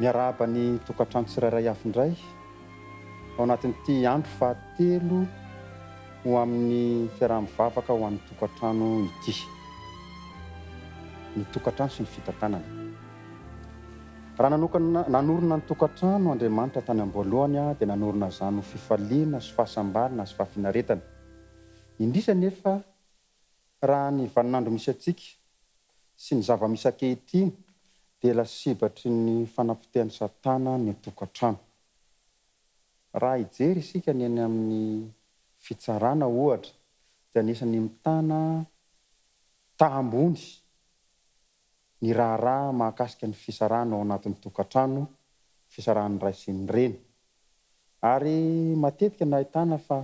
Miarahaba ny tokantrano tsirairay avy indray ao anatin'ity andro fahatelo ho amin'ny fiaraha-mivavaka ho an'ny tokantrano ity. Ny tokantrano sy ny fitantanana. Raha nanokana, nanorina ny tokantrano Andriamanitra tany am-boalohany dia nanorina izany ho fifaliana sy fahasambarana sy fahafinaretana. Indrisy anefa raha ny vaninandro misy antsika sy ny zava-misy ankehitriny dia lasibatry ny fanapotehan'i Satana ny tokantrano. Raha hijery isika ny eny amin'ny fitsarana ohatra dia anisan'ny mitana taha ambony ny raharaha mahakasika ny fisarahana ao anatin'ny tokantrano, fisarahan'ny ray sy ny reny. Ary matetika no ahitana fa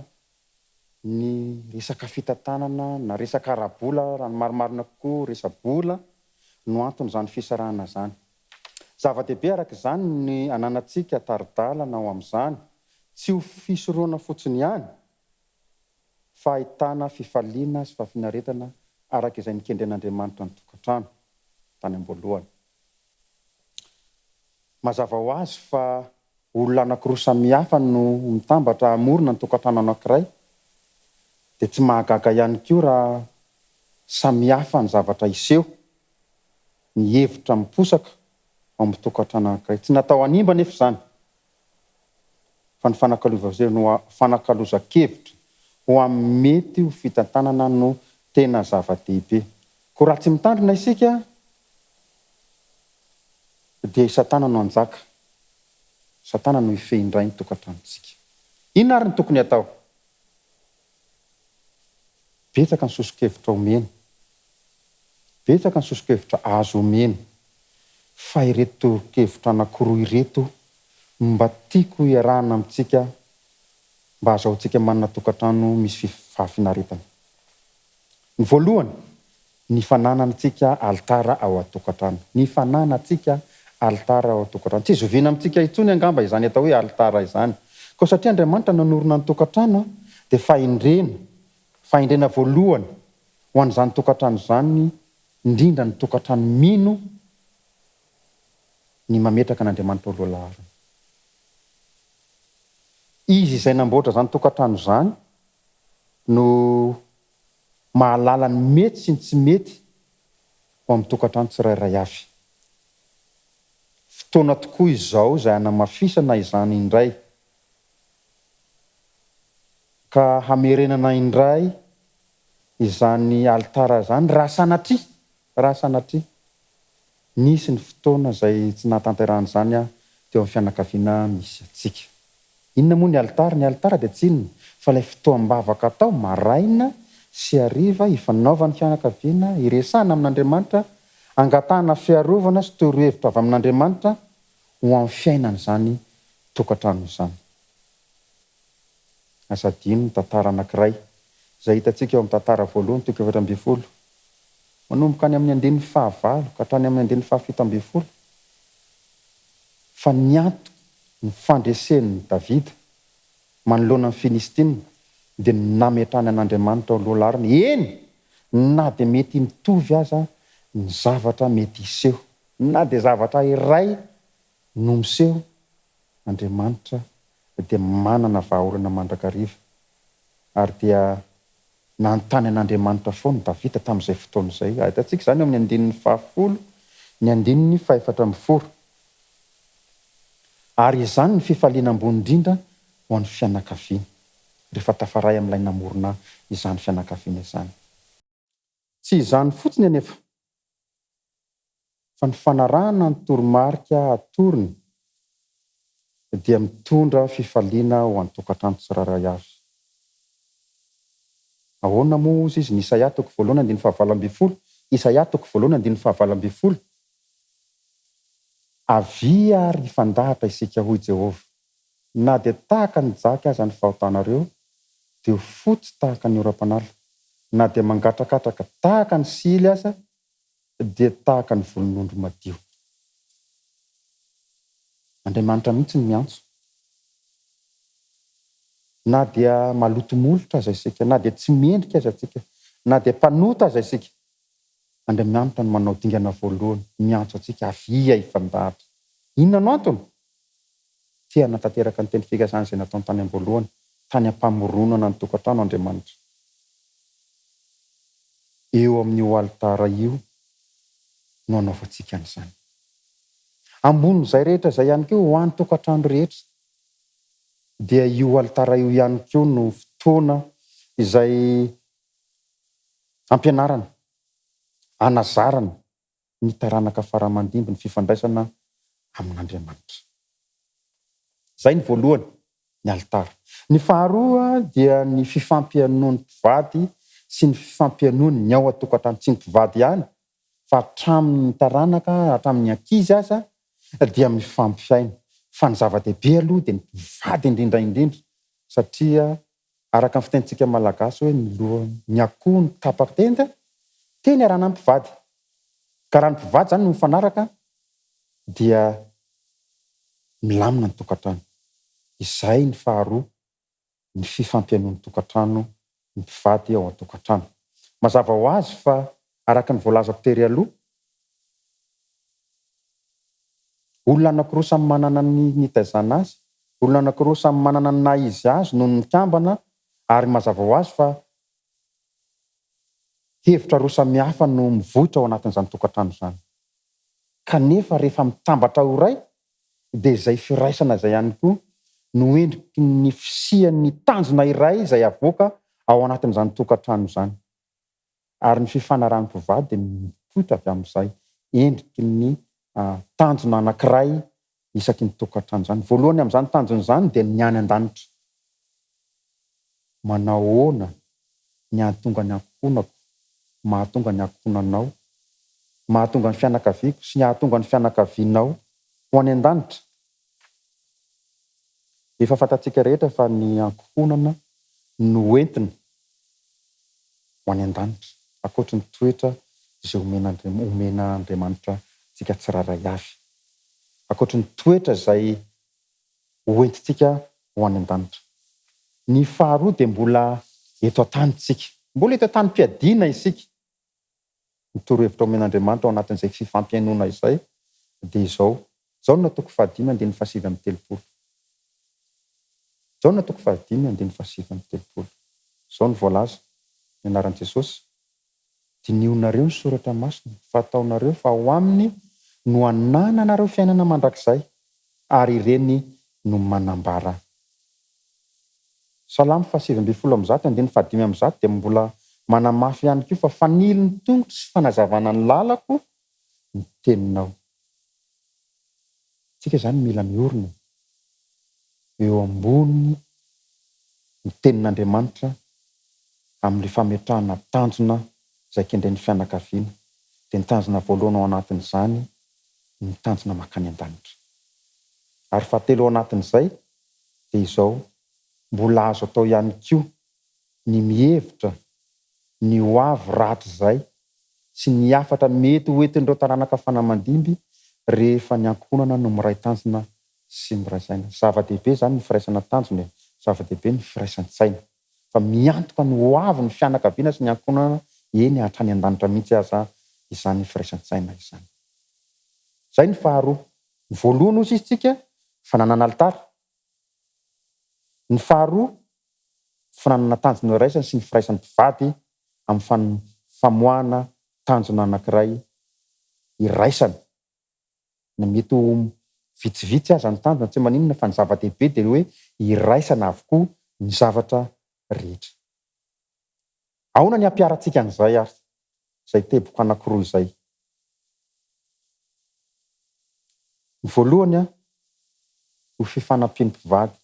ny resaka fitantanana na resaka ara-bola, raha ny marimarina kokoa resa-bola no anton'izany fisarahana izany. Zava-dehibe araka izany ny ananantsika tari-dalana ao amin'izany, tsy ho fisorohana fotsiny ihany fa ahitana fifaliana sy fahafinaretana araka izay nikendren'Andriamanitra ny tokantrano tany am-boalohany. Mazava ho azy fa olona anankiroa samihafa no mitambatra hamorona ny tokantrano anankiray, dia tsy mahagaga ihany koa raha samihafa ny zavatra hiseho, ny hevitra miposaka ao amin'ny tokantrano anankiray. Tsy natao hanimba anefa izany, fa ny fanakalozan-kevitra ho amin'ny mety ho fitantanana no tena zava-dehibe. Koa raha tsy mitandrina isika dia i Satana no hanjaka, Satana no hifehy indray ny tokantranontsika. Inona ary no tokony hatao? Betsaka ny soso-kevitra omena. Betsaka ny soso-kevitra azo omena. Fa ireto toro-kevitra anankiroa ireto no mba tiako hiarahana amintsika mba hahazahoantsika manana tokantrano misy fahafinaretana. Ny voalohany, ny fananantsika alitara ao an-tokantrano. Ny fananantsika alitara ao an-tokantrano. Tsy zoviana amintsika intsony angamba izany atao hoe alitara izany. Koa satria Andriamanitra nanorina ny tokantrano dia fahendrena, fahendrena voalohany ho an'izany tokantrano izany, indrindra ny tokantrano mino, ny mametraka an'Andriamanitra ho lohalaharana. Izy izay namboatra izany tokantrano izany no mahalala ny mety sy ny tsy mety ho amin'ny tokantrano tsirairay avy. Fotoana tokoa izao izay hanamafisana izany indray ka hamerenana indray izany alitara izany raha sanatria, raha sanatria nisy ny fotoana izay tsy nahatanterahana izany teo amin'ny fianakaviana misy antsika. Inona moa ny alitara? Ny alitara dia tsy inona fa ilay fotoam-bavaka atao maraina sy hariva ifanaovan'ny fianakaviana, iresahana amin'Andriamanitra, angatahana fiarovana sy torohevitra avy amin'Andriamanitra ho amin'ny fiainan'izany tokantrano izany. Aza adino ny tantara anankiray izay hitantsika ao amin'ny Tantara voalohany toko 14, manomboka any amin'ny andininy fahavalo ka hatrany amin'ny andininy fahafito ambin'ny folo, fa ny antoky ny fandresen'i Davida manoloana ny Filistina dia ny nametrahany an'Andriamanitra ho lohalaharana, eny, na dia mety mitovy aza ny zavatra mety hiseho, na dia zavatra iray no miseho, Andriamanitra dia manana vahaolana mandrakariva. Ary dia nanontany an'Andriamanitra foana Davida tamin'izay fotoana izay. Ahitantsika izany eo amin'ny andininy fahafolo, ny andininy fahefatra ambin'ny folo. Ary izany ny fifaliana ambony indrindra ho an'ny fianakaviana, rehefa tafaray amin'ilay namorona izany fianakaviana izany. Tsy izany fotsiny anefa, fa ny fanarahana ny toromarika atorony dia mitondra fifaliana ho an'ny tokantrano tsirairay avy. Ahoana moa hozy izy ny Isaia toko voalohany andininy fahavalo ambin'ny folo? Isaia toko voalohany andininy fahavalo ambin'ny folo, Avia ary hifandahatra isika, hoy Jehovah, na dia tahaka ny jaky aza ny fahotanareo, dia ho fotsy tahaka ny oram-panala, na dia mangatrakatraka tahaka ny sily aza, dia tahaka ny volon'ondry madio. Andriamanitra mihitsy no miantso. Na dia maloto molotra aza isika, na dia tsy mendrika aza isika, na dia mpanota aza isika, Andriamanitra no manao dingana voalohany miantso antsika, avia hifandahatra. Inona no antony? Te hanatanteraka ny teny fikasana izay nataony tany am-boalohany, tany am-pamoronana ny tokantrano Andriamanitra. Eo amin'io alitara io no anaovantsika an'izany. Ambonin'izay rehetra izay ihany koa, ho an'ny tokantrano rehetra, dia io alitara io ihany koa no fotoana izay ampianarana, anazarana ny taranaka fara-mandimby ny fifandraisana amin'Andriamanitra. Izay ny voalohany, ny alitara. Ny faharoa dia ny fifampihainoan'ny mpivady sy ny fifampihainoan'ny ao an-tokantrano, tsy ny mpivady ihany fa hatramin'ny taranaka, hatramin'ny ankizy aza dia mifampihaino. Fa ny zava-dehibe aloha dia ny mpivady indrindra indrindra satria Araka ny fitenintsika malagasy hoe ny lohan'ny akoho no tapa-tenda, teny iarahana ny mpivady. Ka raha ny mpivady izany no mifanaraka dia milamina ny tokantrano. Izay ny faharoa, ny fifampihainoan'ny tokantrano, ny mpivady ao an-tokantrano. Mazava ho azy fa araka ny voalazako tery aloha, Olona anankiroa samy manana ny nitaizana azy, olona anankiroa samy manana ny naha izy azy no nikambana ary mazava ho azy fa hevitra roa samihafa no mivoitra ao anatin'izany tokantrano izany. Kanefa rehefa mitambatra ho iray dia izay firaisana izay ihany koa no endriky ny fisian'ny tanjona iray izay avoaka ao anatin'izany tokantrano izany. ary ny fifanarahan'ny mpivady dia mipoitra avy amin'izay endriky ny tanjona anankiray isaky ny tokantrano izany. Voalohany amin'izany tanjona izany dia ny any an-danitra. Manao ahoana ny hahatonga ny ankohonako, mahatonga ny ankohonanao, mahatonga ny fianakaviako sy ny hahatonga ny fianakavianao ho any an-danitra? Efa fantatsika rehetra fa ny ankohonana no entina ho any an-danitra, ankoatry ny toetra izay omen'Andriamanitra antsika tsirairay avy. Ankoatry ny toetra izay ho entintsika ho any an-danitra. Ny faharoa dia mbola eto an-tany isika. Mbola eto an-tanim-piadiana isika. Ny torohevitra omen'Andriamanitra ao anatin'izay fifampihainoana izay dia izao, Jaona toko fahadimy andininy fahasivy amby telopolo. Jaona toko fahadimy andininy fahasivy amby telopolo. Izao no voalaza, ny anaran'i Jesosy, Dinihonareo ny Soratra Masina, fa ataonareo fa ao aminy no anananareo fiainana mandrakizay, ary ireny no manambara Ahy. Salamo faha-119 andininy faha-105 dia mbola manamafy ihany koa fa fanilo ny tongotro sy fanazavana ny lalako ny teninao. Tsika izany mila miorina eo ambony ny tenin'Andriamanitra amin'ilay fametrahana tanjona izay kendren'ny fianakaviana, dia ny tanjona voalohany ao anatin'izany ny tanjona mankany an-danitra. Ary fahatelo ao anatin'izay dia izao, mbola azo atao ihany koa ny mihevitra ny ho avy rahatrizay sy ny hafatra mety ho entin'ireo taranaka fanamandimby rehefa ny ankohonana no miray tanjona sy miray saina. Zava-dehibe izany ny firaisana tanjona e, zava-dehibe ny firaisan-tsaina fa miantoka ny ho avin'ny fianakaviana sy ny ankohonana eny hatrany an-danitra mihitsy aza izany firaisan-tsaina izany. Izay ny faharoa. Ny voalohany hozy izy tsika fananana alitara. Ny faharoa fananana tanjona iraisana sy ny firaisan'ny mpivady amin'ny famoahana tanjona anankiray iraisana. Na mety ho vitsivitsy aza ny tanjona tsy maninona fa ny zava-dehibe dia ny hoe iraisana avokoa ny zavatra rehetra. Ahoana ny hampiharantsika an'izay ary izay teboka anankiroa izay? Ny voalohany ho fifanampian'ny mpivady.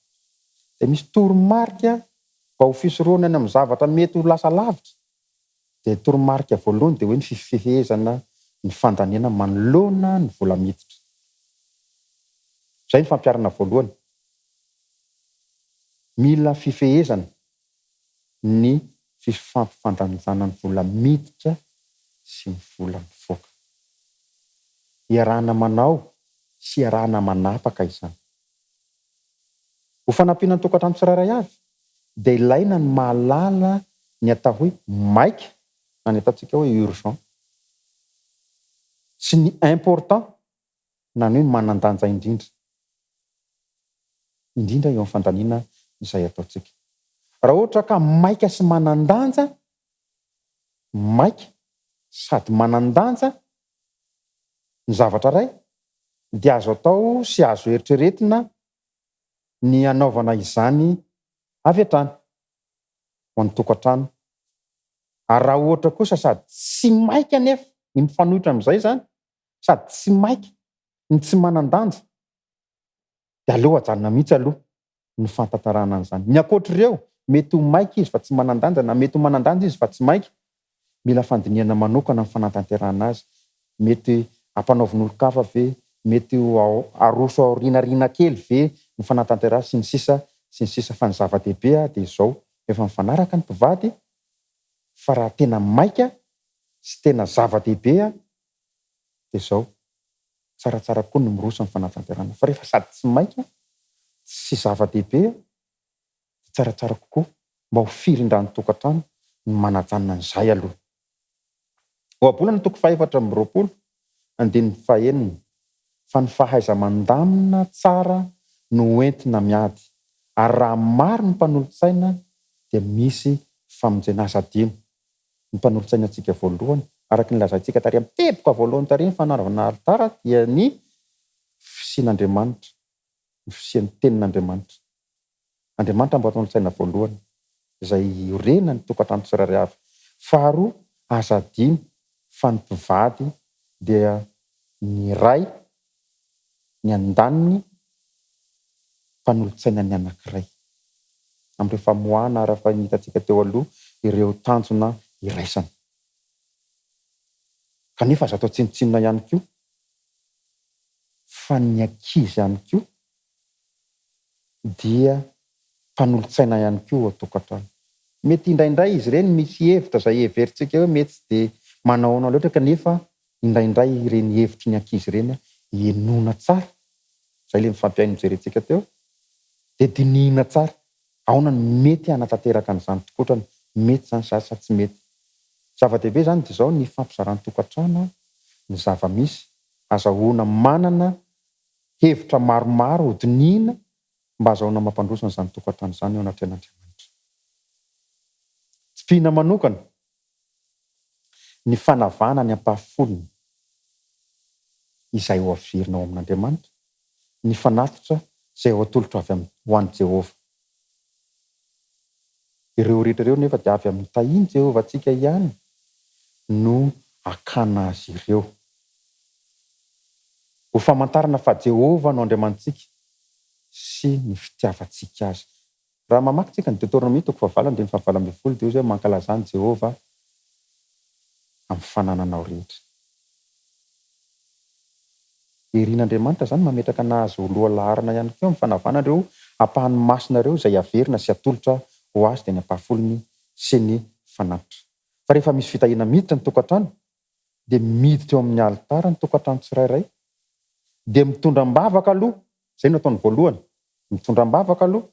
Dia misy toromarika mba ho fisorohana ny amin'ny zavatra mety ho lasa lavitra. Dia toromarika voalohany dia hoe ny fifehezana ny fandaniana manoloana ny vola miditra. Izay ny fampiharana voalohany. Mila fifehezana ny fifampifandanjana ny vola miditra sy ny vola mivoaka. Iarahana manao sy iarahana manapaka izany. Ho fanampiana ny tokantrano tsirairay avy dia ilaina ny mahalala ny atao hoe maika na ny ataontsika hoe urgent sy ny important. na ny hoe manan-danja indrindra, indrindra eo amin'ny fandaniana izay ataontsika. Raha ohatra ka maika sy manan-danja, maika sady manan-danja ny zavatra iray, dia azo atao sy azo eritreretina ny hanaovana izany avy hatrany ho an'ny tokantrano. Ary raha ohatra kosa sady tsy maika anefa, ny mifanohitra amin'izay izany, sady tsy maika no tsy manan-danja, dia aleo ajanona mihitsy aloha ny fahatantarahana an'izany. Ny ankoatr'ireo, mety ho maika izy fa tsy manan-danja na mety ho manan-danja izy fa tsy maika. Mila fandinihana manokana ny fanatanterahana azy. Mety hampanaovin'olon-kafa ve? Mety ho aroso aorianariana kely ve ny fanatanterahana sy ny sisa sy ny sisa Fa ny zava-dehibe dia izao, efa mifanaraka ny mpivady fa raha tena maika sy tena zava-dehibe dia izao, tsaratsara kokoa ny miroso amin'ny fanatanterahana. Fa rehefa sady tsy maika, tsy zava-dehibe dia tsaratsara kokoa mba ho firindran'ny tokantrano ny manajanona an'izay aloha. Ohabolana toko fahefatra amby 20, andininy fahenina, Fa ny fahaiza-mandamina tsara no hoentina miady, ary raha maro ny mpanolotsaina dia misy famonjena. Aza adino, ny mpanolotsaina antsika voalohany, araka ny lazaintsika tary amin'ny teboka voalohany tary ny fanaovana alitara dia ny fisian'Andriamanitra, ny fisian'ny tenin'Andriamanitra. Andriamanitra mba mpanolotsaina voalohany, izay iorenan'ny tokantrano tsirairay avy. Faharoa, aza adino fa ny mpivady dia ny iray, ny andaniny, mpanolotsaina ny anankiray. Amin'ireo famoahana araka ny hitantsika teo aloha ireo tanjona iraisana. Kanefa aza atao tsinontsinona ihany koa fa ny ankizy ihany koa dia mpanolotsaina ihany koa ao an-tokantrano. Mety indraindray izy ireny misy hevitra izay heverintsika hoe mety tsy dia manahoana loatra kanefa indraindray ireny hevitry ny ankizy ireny henoina tsara, izay ilay mifampihaino nojerentsika teo, dia dinihina tsara ahoana no mety hanatanteraka an'izany tokotrany, mety izany sa sa tsy mety. Zava-dehibe izany dia izao ny fampizaran-tokantrano ny zava-misy, azahoana manana hevitra maromaro hodinihina mba hazahoana mampandroso an'izany tokantrano izany eo anatrehan'Andriamanitra. Tsipihina manokana ny fanavahana ny ampahafolony izay ho averina ao amin'Andriamanitra, ny fanatitra izay ho atolotra avy amin'ny ho an'i Jehovah. Ireo rehetra ireo anefa dia avy amin'ny tahian'i Jehovah antsika ihany no hakana azy ireo. Ho famantarana fa Jehovah no Andriamanitsika sy ny fitiavantsika azy. Raha mamaky tsika ny Deoteronomia toko fahavalo andininy fahavalo ambinifolo dia hoy izy hoe mankalazà an'i Jehovah amin'ny fanananao rehetra. Irin'Andriamanitra izany mametraka an'Azy ho lohalaharana ihany koa amin'ny fanavana ireo ampahany masina ireo izay averina sy atolotra ho Azy dia ny ampahafolony sy ny fanatitra. Fa rehefa misy fitahiana miditra ny tokantrano dia miditra eo amin'ny alitara ny tokantrano tsirairay dia mitondra am-bavaka aloha, izay no ataony voalohany, mitondra am-bavaka aloha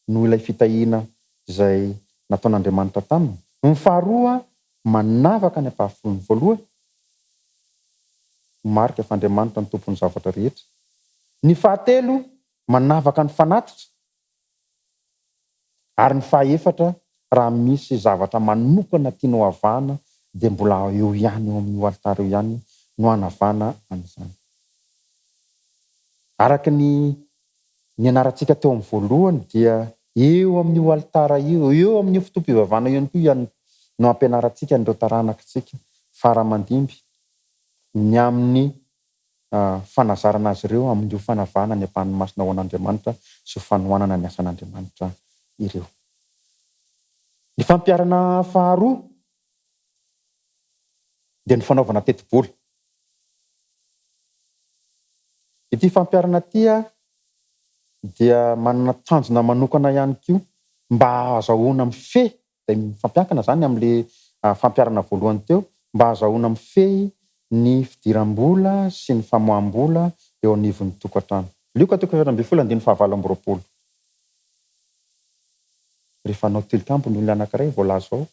noho ilay fitahiana izay nataon'Andriamanitra taminy. Ny faharoa, manavaka ny ampahafolony voalohany, ho marika fa Andriamanitra no tompon'ny zavatra rehetra. Ny fahatelo, manavaka ny fanatitra. Ary ny fahaefatra, raha misy zavatra manokana tianao havahana dia mbola eo ihany, eo amin'io alitara io ihany no hanavahana an'izany. Araka ny nianarantsika teo amin'ny voalohany dia eo amin'io alitara io, eo amin'io fotoam-pivavahana io ihany koa ihany no hampianarantsika an'ireo taranakitsika fara aman-dimby ny amin'ny fanazarana azy ireo amin'ireo fanavahana ny ampahany masina ho an'Andriamanitra sy ho fanohanana ny asan'Andriamanitra ireo. Ny fampiharana faharoa dia ny fanaovana tetibola. Ity fampiharana ity dia manana tanjona manokana ihany koa mba hahazahoana mifehy Izay mifampiankina izany amin'ilay fampiharana voalohany teo, mba hahazahoana mifehy ny fidiram-bola sy ny famoaham-bola eo anivon'ny tokantrano. Lioka toko 14 andininy fahavalo amby 20. Rehefa hanao tilikambo ny olona anankiray voalaza ao,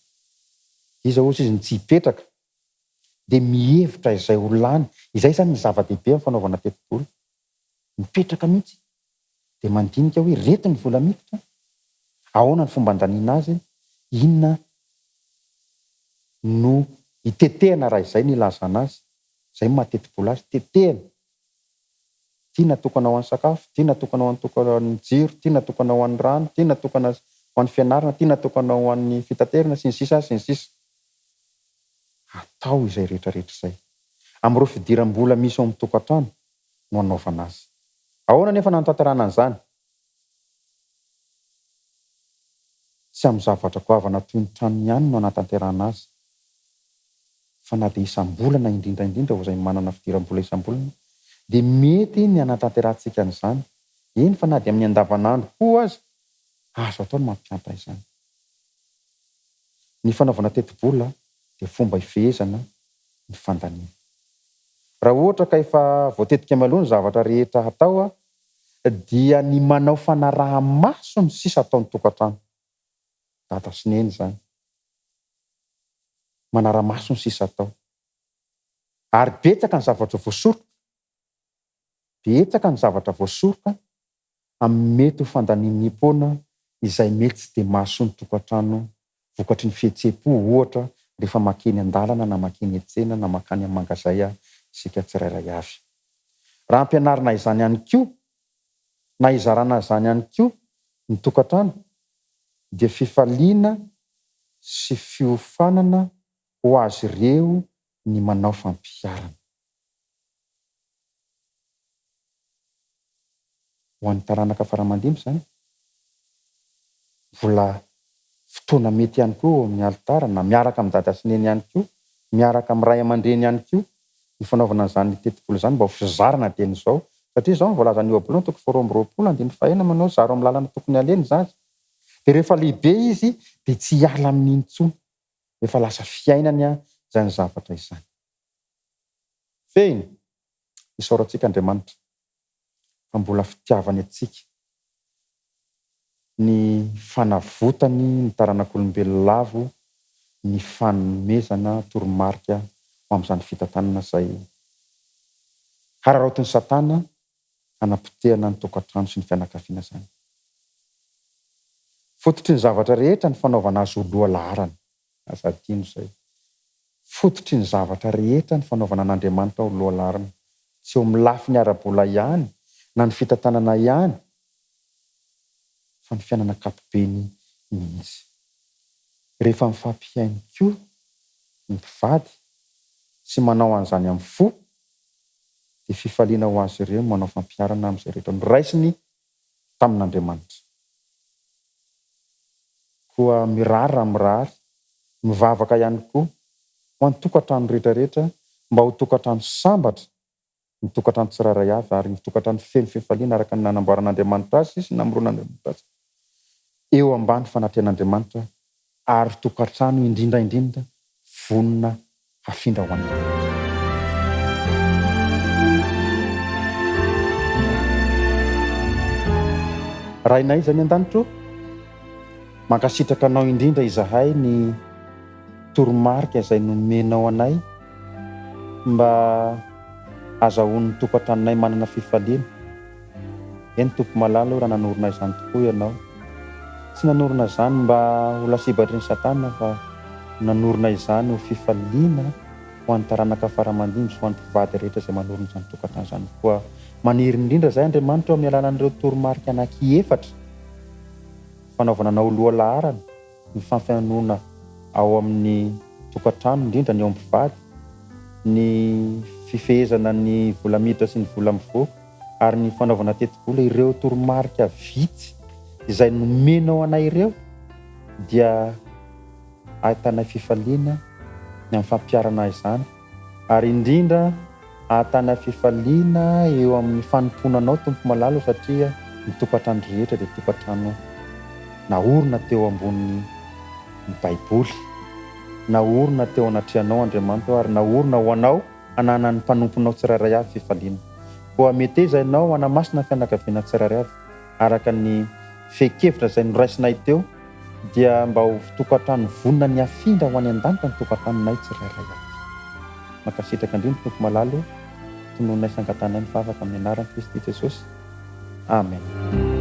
iza hozy izy no tsy hipetraka? Dia mihevitra izay ho lany. Izay izany ny zava-dehibe amin'ny fanaovana tetibola. Mipetraka mihitsy dia mandinika hoe ireto ny vola miditra, ahoana ny fomba andaniana azy, inona no itetehana raha izay no ilazana azy. Izay no maha tetibola azy, tetehana. Ity natokana ho an'ny sakafo, ity natokana ho an'ny tokan'ny jiro, ity natokana ho an'ny rano, ity natokana ho an'ny fianarana, ity natokana ho an'ny fitaterana, sy ny sisa sy ny sisa. Atao izay rehetra rehetra izay. Amin'ireo fidiram-bola misy ao amin'ny tokantrano no anaovana azy. Ahoana anefa no hanatanterahana an'izany? Tsy amin'ny zavatra goavana toy ny trano ihany no hanatanterahana azy, fa na dia isam-bolana indrindra indrindra ho izay manana fidiram-bola isam-bolana dia mety ny hanatanterahantsika an'izany, eny fa na dia amin'ny andavanandro koa aza, azo atao ny mampiantra izany. Ny fanaovana tetibola dia fomba ifehezana ny fandaniana. Raha ohatra ka efa voatetika mialoha ny zavatra rehetra hatao dia ny manao fanaraha-maso ny sisa ataon'ny tokantrano. Dada sy Neny izany. Manara-maso ny sisa atao. Ary betsaka ny zavatra voasoroka. Betsaka ny zavatra voasoroka amin'ny mety ho fandaniam-poana izay mety tsy dia mahasoa ny tokantrano vokatry ny fihetseham-po ohatra rehefa makeny an-dalana na makeny an-tsena na makany amin'ny mangazay isika tsirairay avy. Raha ampianarina izany ihany koa na hizarana izany ihany koa ny tokantrano dia fifaliana sy fiofanana ho azy ireo ny manao fampiharana. Ho an'ny taranaka faramandimby izany, mbola fotoana mety ihany koa eo amin'ny alitara na miaraka amin'i dada sy neny ihany koa, miaraka amin'ny ray aman-dreny ihany koa ny fanaovana an'izany tetibola izany mba ho fizarana dieny izao satria izao ny voalazan'ny Ohabolana toko faharoa amby roapolo andininy fahenina manao hoe zaro amin'ny lalana tokony halehany ny zaza dia rehefa lehibe izy dia tsy hiala amin'iny intsony, efa lasa fiainany izany zavatra izany. Fehiny, isaorantsika Andriamanitra fa mbola fitiavany antsika ny fanavotany ny taranak'olombelona lavo ny fanomezana toromarika ho amin'izany fitantanana izay hararaotin'i Satana hanapotehana ny tokantrano sy ny fianakaviana izany. Fototry ny zavatra rehetra ny fanaovana azy ho lohalaharana. Aza adino izay. Fototry ny zavatra rehetra ny fanaovana an'Andriamanitra ho lohalaharana. Tsy eo amin'ny lafiny ara-bola ihany na ny fitantanana ihany fa ny fiainana ankapobeny mihitsy. Rehefa mifampihaino koa ny mpivady sy manao an'izany amin'ny fo dia fifaliana ho azy ireo ny manao fampiharana amin'izay rehetra noraisiny tamin'Andriamanitra. Koa mirary raha mirary, mivavaka ihany koa ho an'ny tokantrano rehetra rehetra mba ho tokantrano sambatra ny tokantrano tsirairay avy ary ho tokantrano feno fifaliana araka ny nanamboaran'Andriamanitra azy sy namoronan'Andriamanitra azy eo ambany fanatrehan'Andriamanitra ary tokantrano indrindra indrindra vonona hafindra ho any an-danitra. Rainay izay any an-danitra ô, mankasitraka Anao indrindra izahay ny toromarika izay nomenao anay mba hazahoan'ny tokantranonay manana fifaliana. Eny Tompo malala ô, raha nanorina izany tokoa Ianao, tsy nanorina izany mba ho lasibatry ny Satana fa nanorina izany ho fifaliana ho an'ny taranaka fara aman-dimby sy ho an'ny mpivady rehetra izay manorina izany tokantrano izany. Koa maniry indrindra izahay Andriamanitra ô amin'ny alalan'ireo toromarika anankiefatra, fanaovana anao ho lohalaharana, ny fampihainoana ao amin'ny tokantrano, indrindra ny eo amin'ny mpivady, ny fifehezana ny vola miditra sy ny vola mivoaka ary ny fanaovana tetibola, ireo toromarika vitsy izay nomenao anay ireo dia ahitanay fifaliana ny amin'ny fampiharana izany ary indrindra ahatanay fifaliana eo amin'ny fanompoana Anao Tompo malala o satria ny tokantrano rehetra dia tokantrano naorina teo ambonin'ny ny baiboly, naorina teo anatrehanao Andriamanitra o ary naorina ho Anao hananan'ny mpanomponao tsirairay avy fifaliana. Koa meteza Ianao hanamasina ny fianakaviana tsirairay avy araka ny fehin-kevitra izay noraisinay teo dia mba ho tokantrano vonona ny hafindra ho any an-danitra ny tokantranonay tsirairay avy. Mankasitraka indrindra Tompo malala o, tonononay sy angatanay ny vavaka amin'ny anaran'i Kristy Jesosy. Amen.